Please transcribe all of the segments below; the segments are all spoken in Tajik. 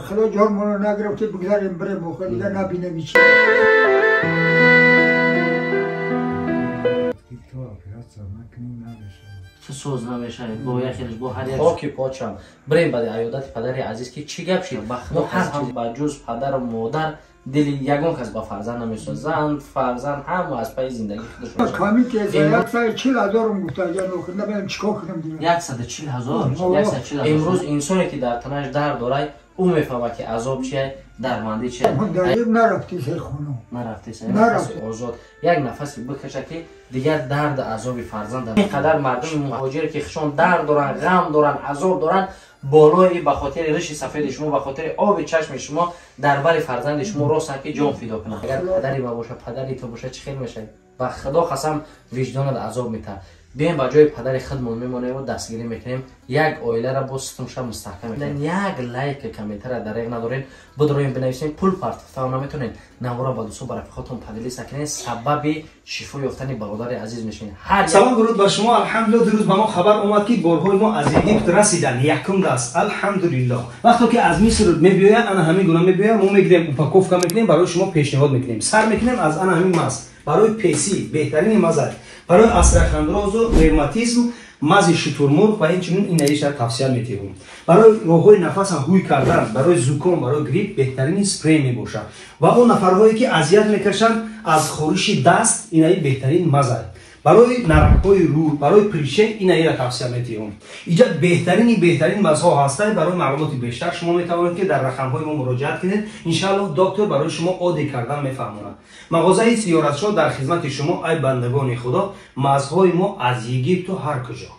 Худо ҷонмонро нагирифти, бигзарем, бирем, охир дига набинем ҳеч. То операция накунем, намешавад. Чӣ соз намешавед бо яхелш, бо ҳар як хоки почам бирем баъди аёдати падари азиз, ки чӣ гап шид. Ба худо, ҳар чиз ба ҷуз падару модар дили ягон кас ба фарзанд намесозад. Зан, фарзанд ҳама аз пайи зиндагии худашон. Ками ки 140 ҳазорум гуфта, охир намедонам чӣ кор кунем дига. 140 000, 140 000. Имрӯз инсоне ки дар танаш дард дорад, ӯ мефаҳмад, ки азоб чия, дармандӣ чия. Нарафти сари хона. Нарафти. Озод як нафасе бикаша, ки дигар дарду азоби фарзанд. Ин қадар мардуми муҳоҷире, ки худшон дард доранд, ғам доранд, азоб доранд, болои ба хотири риши сафеди шумо, ба хотири оби чашми шумо дар бари фарзанди шумо ростанд, ки ҷон фидо кунанд. Агар падари ма боша, падари ту боша, чӣ хел мешавӣ? Ба худо қасам, виҷдонат азоб метаҳад. Бием, ба ҷои падари худмон мемонем, дастгирӣ мекунем, як оилара бо сутунша мустаҳкам мекунем. Як лайк, комментария дареғ надорем, бидроем, бинависем. Пул партофта наметонед, навора ба дӯстон, ба рафиқотон поделиться кунед, сабаби шифо ёфтани бародари азиз мешавед. Салом, дуруд ба шумо. Алҳамдулилло, дирӯз ба мо хабар омад, ки борҳои мо аз Египт расиданд, якум даст. Алҳамдулилло, вақто ки аз Миср мебиёяд, ана ҳамин гуна мебиёяд. Мо мегирем, упаковка мекунем, барои шумо пешниҳод мекунем. Сар мекунем аз ана ҳамин маз. Барои песӣ беҳтарини маза, барои остеохондрозу ревматизм мази шутурмурғ ва инчунин инаиша тавсия метиҳум. Барои роҳҳои нафаса ҳуй кардан, барои зуком, барои грипп беҳтарини спрей мебошад. Ва он нафарҳое, ки азият мекашанд аз хориши даст, инаи беҳтарин маза. Барои наракҳои рӯ, барои прыщи инаира тавсия метиҳум. Иҷа беҳтарини беҳтарин мазҳо ҳастанд. Барои маълумоти бештар шумо метавонед, ки дар рақамҳои мо муроҷиат кунед. Иншааллоҳ, доктор барои шумо оддӣ кардан мефаҳмонад. Мағозаи Сиёратшо дар хизмати шумо, ай бандагони Худо. Мазҳои мо аз Египту ҳар куҷо.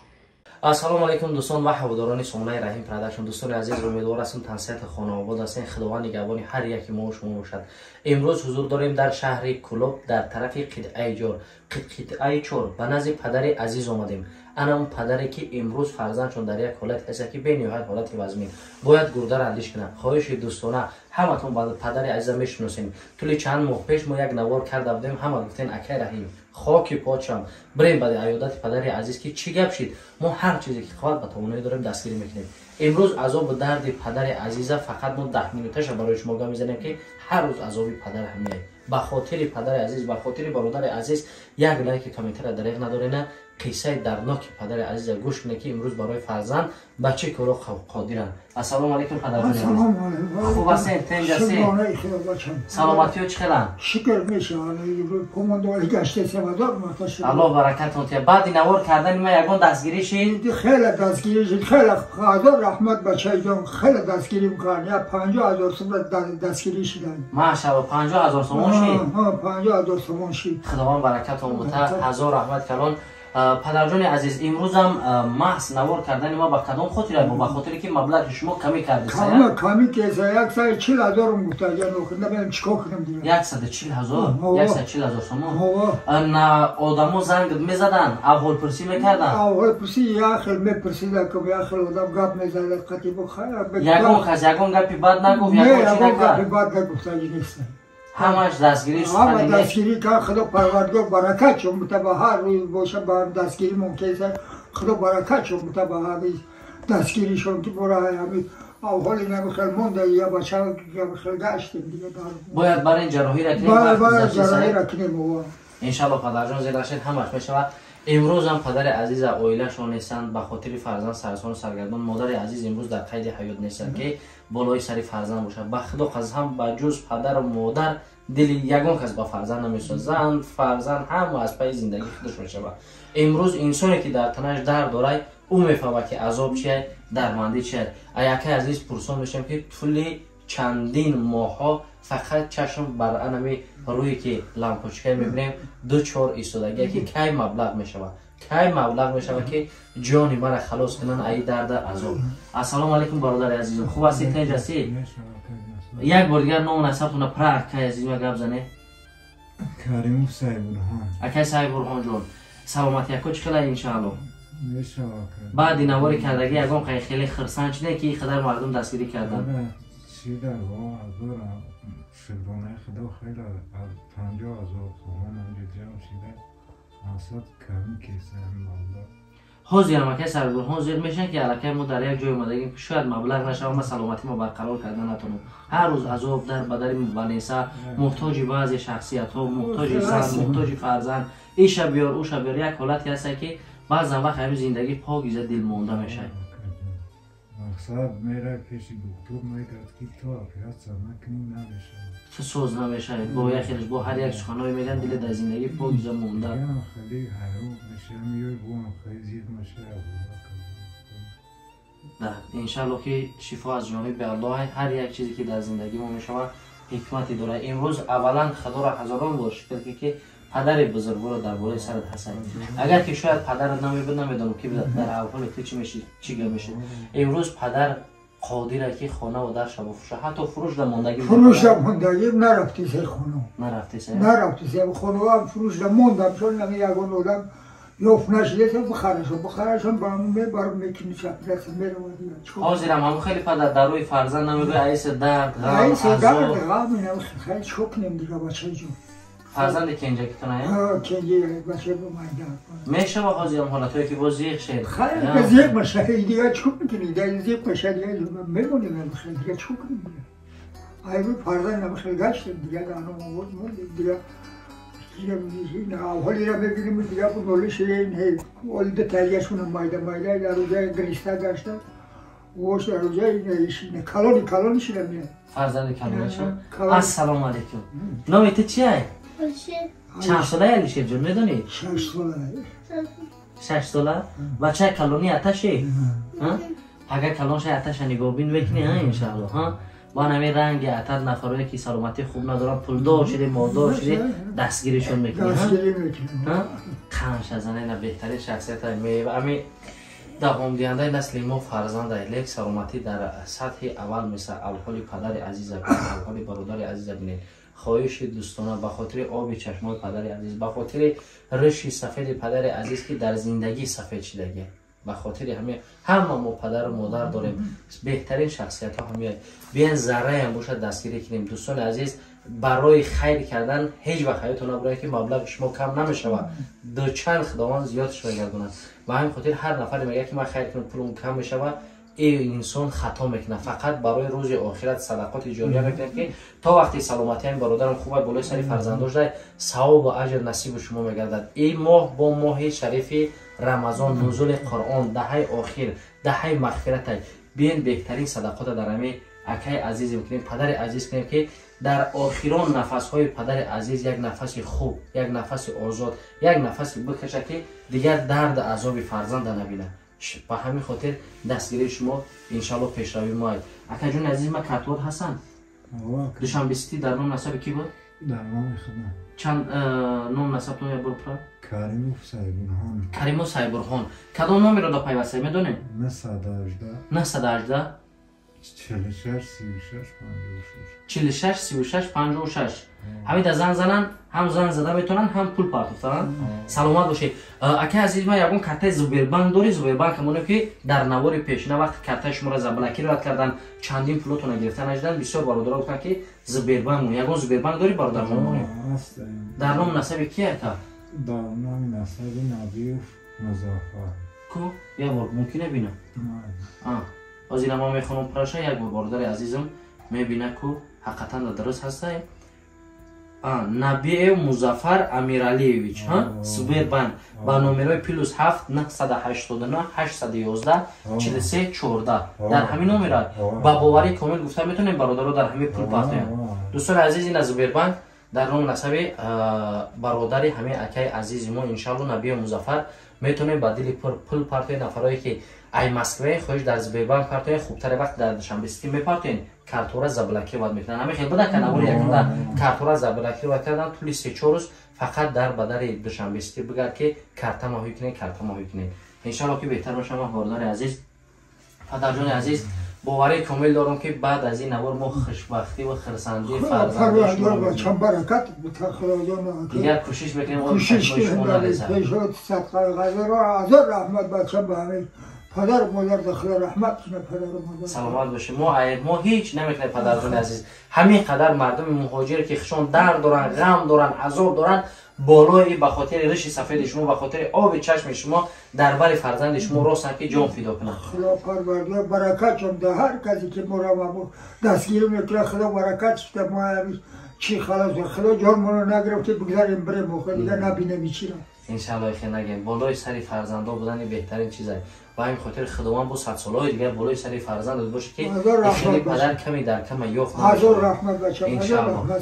Ассалому алайкум, дӯстон ва ҳаводорони сомонаи Раҳим Продакшн. Дӯстони азиз, умедвор ҳастем, тансиҳати хонаобод ҳастем. Худованд нигаҳбони ҳар яки мо шумо бошад. Имрӯз ҳузур дорем дар шаҳри Кӯлоб, дар тарафи қитъаи ҷор, қитъаи чор, ба назди падари азиз омадем. Ана он падаре, ки имрӯз фарзандшон дар як ҳолате ҳаст, ки бениҳоят ҳолати вазмин, бояд гурдаро андиш кунад. Хоҳиши дӯстона, ҳаматон падари азиза мешиносем. Тӯли чанд моҳ пеш мо як навор карда будем, ҳама гуфтем: «Акай Раҳим, хоки почам, бирем баъди аёдати падари азиз, ки чӣ гап шид». Мо ҳар чизе ки хоҳад, ба тавоноӣ дорем, дастгирӣ мекунем. Имрӯз азобу дарди падари азиза фақат мо 10 минуташа барои шумо гап мезанем, ки ҳар рӯз азоби падар ҳамияй. Ба хотири падари азиз, ба хотири бародари азиз як лайки, комментария дареғ надорена. Қиссаи дардноки падари азиза гӯш кунед, ки имрӯз барои фарзанд ба чӣ коро қодиранд. Ассалому алайкум, падарҷон. Хуб ҳастем, тинҷ ҳастем? Саломатиё чӣ хеланд? Шукр, мешавад. Аллоҳ баракатон тия. Баъди навор кардани ма ягон дастгирӣ шид? Хеле дастгирӣ шид, хеле, ҳазор раҳмат, бачаҷон, хеле дастгирӣ мекард. Я 50 000 сум дастгирӣ шиданд. Машалло, 50 000 сомон шид? 50 000 сомон шид. Худованд баракатон бута, ҳазор раҳмат калон. Падарҷони азиз, имрӯзам маҳз навор кардани ма ба кадом хотир? Ба хотире ки маблағи шумо камӣ кардеса. Камӣ кеса, 140 ҳазорум гуфта, охир намедонам чӣ кор кунем дига. 140 000, 140 000 сомон. На, одамо занг мезаданд, аҳволпурсӣ мекарданд? Аҳволпурсӣ як хел мепурсида, як хел одам гап мезада қатибо. Ягон кас ягон гапи бад нагуфт? Ягон гапи бад нагуфтаги нест. Ҳамаш дастгирӣ. Ҳама дастгирӣ кар. Худо Парвардигор баракат чун бута, ба ҳар рӯз боша, ба дастгирӣ мумкин. Худо баракат чун бута, ба ҳар дастгиришон, ки бора ҳами авҳоли намихел монда, я бача хел гаштем дига. Бояд барин ҷарроҳира кунем. Бояд ҷарроҳира кунем. Иншалло, падарҷон, зер нашед, ҳамаш мешавад. Имрӯзам падари азиза оилашон нестанд, ба хотири фарзанд сарсону саргардон. Модари азиз имрӯз дар қайди ҳаёт нестанд, ки болои сари фарзанд бошад. Ба худо қасам, ба ҷуз падару модар дили ягон кас ба фарзанд намесозад. Зан, фарзанд ҳама аз пайи зиндагии худаш мешавад. Имрӯз инсоне ки дар танаш дард дорад, ӯ мефаҳмад, ки азоб чия, дармандӣ чия. Якай азиз пурсон мешавем, ки тӯли чандин моҳҳо фақат чашм бар анами рӯе ки лампочкае мебинем, ду чор истодагие, ки кай маблағ мешавад, кай маблағ мешавад, ки ҷони мара халос кунанд аи дарда азоб. Ассалому алайкум, бародари азизм, хуб ҳастӣ, тинҷ ҳастӣ? Як бор дигар ному насабтона пра, акай азизма, гап зане. Каримов Сайбурҳон. Акай Сайбурҳонҷон, саломатӣ яко чӣ хела, иншаалло? Баъди навори кардагӣ ягон қай хеле хирсанд шуде, ки ин қадар мардум дастгирӣ карданд? Шукронаи Худо, хеле, аз 50 000 сомон онҷо ҷамъ шида, мақсад ками кесаем маблағ. Ҳозир ҳам акай Сарбурҳон зиқ мешаванд ки аллакай мо дар як ҷой омадагим ки шояд маблағ нашава, ма саломатӣ мо барқарор карда натонам. Ҳар рӯз азоб дар бадари балеса, муҳтоҷи баъзе шахсиятҳо, муҳтоҷи зан, муҳтоҷи фарзанд, иша биёр, уша биёр. Як ҳолате ҳаста ки баъзан вақт ҳамин зиндагӣ покиза дилмонда мешавад. Мақсад меравад пеши доктор, мегӯяд ки то оператсия накунӣ намешавад. Ту соз намешавед. Бо як хелеш бо ҳар як суханҳое мегӯянд, диле дар зиндагӣ покиза монда. Дигам хеле ҳайрон мешавам, меои боам хеле зиқ мешавад. Да, иншалло ки шифо аз ҷониби Аллоҳ. Ҳар як чизе ки дар зиндагӣ мо мешавад ҳикмате дорад. Имрӯз аввалан Худоро ҳазорон бор шукр ки падари бузургворо дар болои сарат ҳастанд. Агар ки шояд падарат намебуд, намедонам ки дар аҳволи ту чӣ мешид, чӣ гап мешид. Имрӯз падар қодир ки хона ва дарша бифурӯша, ҳатто фурӯш да мондагӣ. Фурӯш да мондагӣ нарафти се хона. Нарафти се. Нарафти се хона ҳам фурӯш да мондам, чун нами ягон одам ёфт нашида, бихарашон, бихарашон ба ҳамон мебарам, мекунӣ чапираса меравад. Ҳозир ҳам ҳамон хеле падар дар рӯи фарзанд намегӯяд, айса дард, ғам, Айса дард, ғам, хеле чӣ кунем дига, бачаҷон. Фарзанди кенҷакитон ая? Ҳа, кенҷи бача бо майда. Мешава ҳозир ҳам ҳолатҳое ки боз зиқ шед? Хайр, зиқ мешава, дига чӣ мекунӣ? Зиқ мешава, дига мемонем, дига чӣ кунем дига? Ай фарзанд намехел гаштем, дига аном овоз мондем, дига ҳолира мебинем, дига нолиши олида таҳияшона майда майда дар рӯзаи гириста гашта, ош дар рӯзаи калони калони шида меяд. Фарзанди калонашо? Ассалому алайкум. Номи ту чиай? Чанд солаи Алишерҷон, медонӣ? 6 сола. 6 сола? Бачаи калони аташи? Агар калон шай аташа нигоҳбин мекунӣ, иншаалло. Бо ҳамин ранги атат нафарое ки саломатӣ хуб надоранд, пулдор шиде, молдор шиде, дастгиришон мекунӣ. Қанша занена беҳтарин шахсият ами давомдиҳандаи насли мо фарзанда, лек саломатӣ дар сатҳи аввал меса. Алҳоли падари азиза бинед, алҳоли бародари азиза бинед. Хоҳиши дӯстона ба хотири оби чашмои падари азиз, ба хотири риши сафеди падари азиз ки дар зиндагӣ сафед шидагӣ, ба хотири ҳама мо падару модар дорем, беҳтарин шахсиятҳо ҳамия. Биен зарраям бошад дастгирӣ кунем. Дӯстони азиз, барои хайр кардан ҳеҷ вақт ҳаётон набурад ки маблағи шумо кам намешавад, дучанд Худованд зиёдш мегардонад. Ба ҳамин хотир ҳар нафаре мегӯяд ки ман хайр кунам пулум кам мешавад, ин инсон хато мекунад. Фақат барои рӯзи охират садақоти ҷория мекунад ки то вақти саломатӣ ҳамин бародарам хуб болои сари фарзандош дай савобу аҷр насиби шумо мегардад. Ин моҳ бо моҳи шарифи Рамазон, нузули Қуръон, даҳаи охир, даҳаи мағфиратай. Биен беҳтарин садақота дар ҳамин акаи азиз мекунем, падари азиз кунем ки дар охирон нафасҳои падари азиз як нафаси хуб, як нафаси озод, як нафаси бикашад ки дигар дарду азоби фарзанда набинад. Ба ҳамин хотир дастгирии шумо иншалло пешравӣ мояд. Акаҷони азиз, ма картуот ҳастанд? Душанбе сити дар ном насаби кӣ буд? Дар номи худам. Чанд ном насабтон як бор пура? Каримов Сайбурҳон. Каримов Сайбурҳон. Кадом номеро да пайвастае медонед? 918. 918. 46 36 56. 46 36 56. Ҳамин да зан зананд, ҳам зан зада метавонанд, ҳам пул партофтананд. Саломат бошед. Акаи азиз, ман ягон картаи Сбербанк дорӣ? Сбербанк ҳамоне ки дар навори пешина вақти картаи шуморо заблокировать кардан, чандин пулотонро гирифта нашидан, бисёр бародаро гуфтанд ки Сбербанк. Ягон Сбербанк дорӣ бародарҷон? Дар ном насаби ки ака? Дар номи насаби Набиев Музаффар. Ку? Як бор мумкин бинам? Ҳозир ман мехонам праша, як бор бародари азизам мебина ку ҳақиқатан дуруст ҳастай. Набиев Музаффар Амиралиевич, Сбербанк ба номерои +7 989 811 43 14. Дар ҳамин номера ба боварии комил гуфта метавонем бародаро дар ҳамин пул партоянд. Дӯстони азиз, ин аз Сбербанк дар номи насаби бародари ҳамин акаи азизи мо иншалло Набиев Музаффар метавонем ба дили пул партоед. Нафарое ки ай Москве хоҳиш дар Сбербанк партоед, хубтаре вақт дар Душанбе сити мепартоед, картора заблокировать мекунанд. Ҳамин хел буда канавори якумда картора заблокировать кардан, тӯли 3-4 рӯз фақат дар бадари Душанбе сити бигар ки карта маҳӯй кунед, карта маҳӯй кунед. Иншалло ки беҳтар бошам. Бародари азиз, падарҷони азиз, боварии комил дорам ки баъд аз ин навор мо хушбахтӣ ва хурсандии фарзандии баракат дигар кӯшиш мекунем. Кӯшиш раҳмат бача ба ҳамин падар модар дахла раҳмат кунад падару модар. Саломат бошед. Мо ҳеҷ намекунем падарҷони азиз. Ҳамин қадар мардуми муҳоҷир ки хушон дард доранд, ғам доранд, азоб доранд, Болои ба хотири риши сафеди шумо, ба хотири оби чашми шумо дар бари фарзанди шумо ростанд, ки ҷон фидо кунанд. Худо парвардигор баракат шон да ҳар касе ки моро дастгирӣ мекунад, Худо баракат шуда. Мо чӣ халос, Худо ҷонмонро нагирифт, ки бигзарем, бирем, охир дигар набинем чиро. Иншалло, хе нагем. Болои сари фарзандо будани беҳтарин чиз аст. Ба ҳамин хотир Худованд бо садсолаҳои дигар болои сари фарзандат боше, ки хеле падар ками дар кама ёфт. Ҳазор раҳмат, бачам.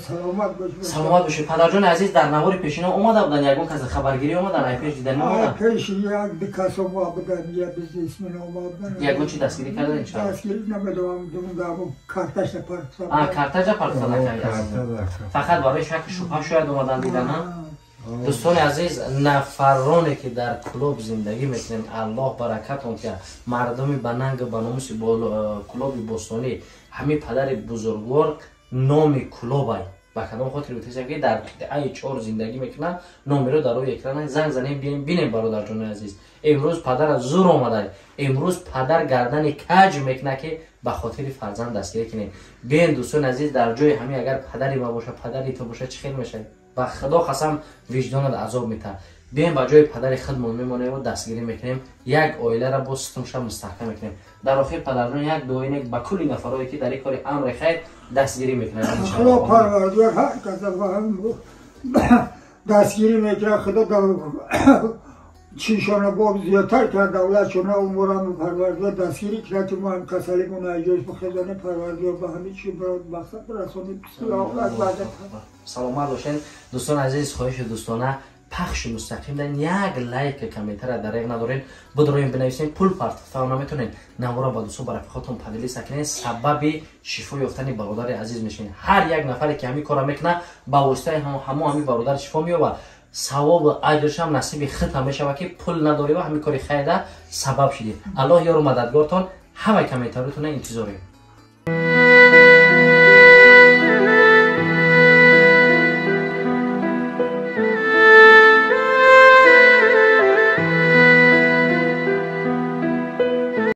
Саломат бош. Саломат бошед, падарҷони азиз. Дар навори пешина омада буданд, ягон кас хабаргирӣ омадан, ай пеш дидани омадан? Пеш як ду кас омада будан, я бизнесмен омада будан. Ягон чи дастгирӣ кардан, иншалло? Дастгирӣ намедонам, карташа партофта. Карташа партофта, фақат барои шаки шубҳа шояд омадан дидан. Дӯстони азиз, нафароне ки дар Кӯлоб зиндагӣ мекунем, Аллоҳ баракатон ки мардуми ба нангу ба номуси Кӯлоби бостонӣ. Ҳамин падари бузургвор номи Кӯлобай ба кадом хотир гуфтесам, ки дар қитъаи чор зиндагӣ мекунад, номеро дар рӯи экран занг занем, бием бинем. Бародарҷони азиз, имрӯз падара зур омадай, имрӯз падар гардани каҷ мекунад, ки ба хотири фарзанд дастгирӣ кунем. Биен, дӯстони азиз, дар ҷои ҳамин агар падари ма боша, падари ту боша, чӣ хел мешавад? Ба Худо қасам, виҷдонат азоб метаҳад. Бием, ба ҷои падари худмон мемонем, дастгирӣ мекунем, як оилара бо сутунша мустаҳкам мекунем. Дар охир, падарҷон, як дуои нек ба кулли нафарое, ки дар ин кори амри хайр дастгирӣ мекунанд. Худо парвардигор ҳар каса дастгирӣ мекунад, Худо чишона бо зиёдтар кард, давлатшона, умурам парвардигор дастгирӣ кунад, ки мо ҳам касалимон айҷоз бихезонем. Парвардигор ба ҳамин чи мақсад расонем. Саломат бошед, дӯстони азиз. Хоҳиши дӯстона, пахши мустақим дан як лайк, комментара дареғ надорем, бидроем, бинависем. Пул партофта наметонед, навора ба дӯсто, ба рафиқотон поделиться кунед, сабаби шифо ёфтани бародари азиз мешавед. Ҳар як нафаре ки ҳамин корро мекунад, ба воситаи ҳамо ҳамин бародар шифо меёбад, савобу аҷршам насиби худам мешавад, ки пул надорӣ ва ҳамин кори хайра сабаб шудӣ. Аллоҳ ёру мададгортон. Ҳамаи комментариятона интизорем.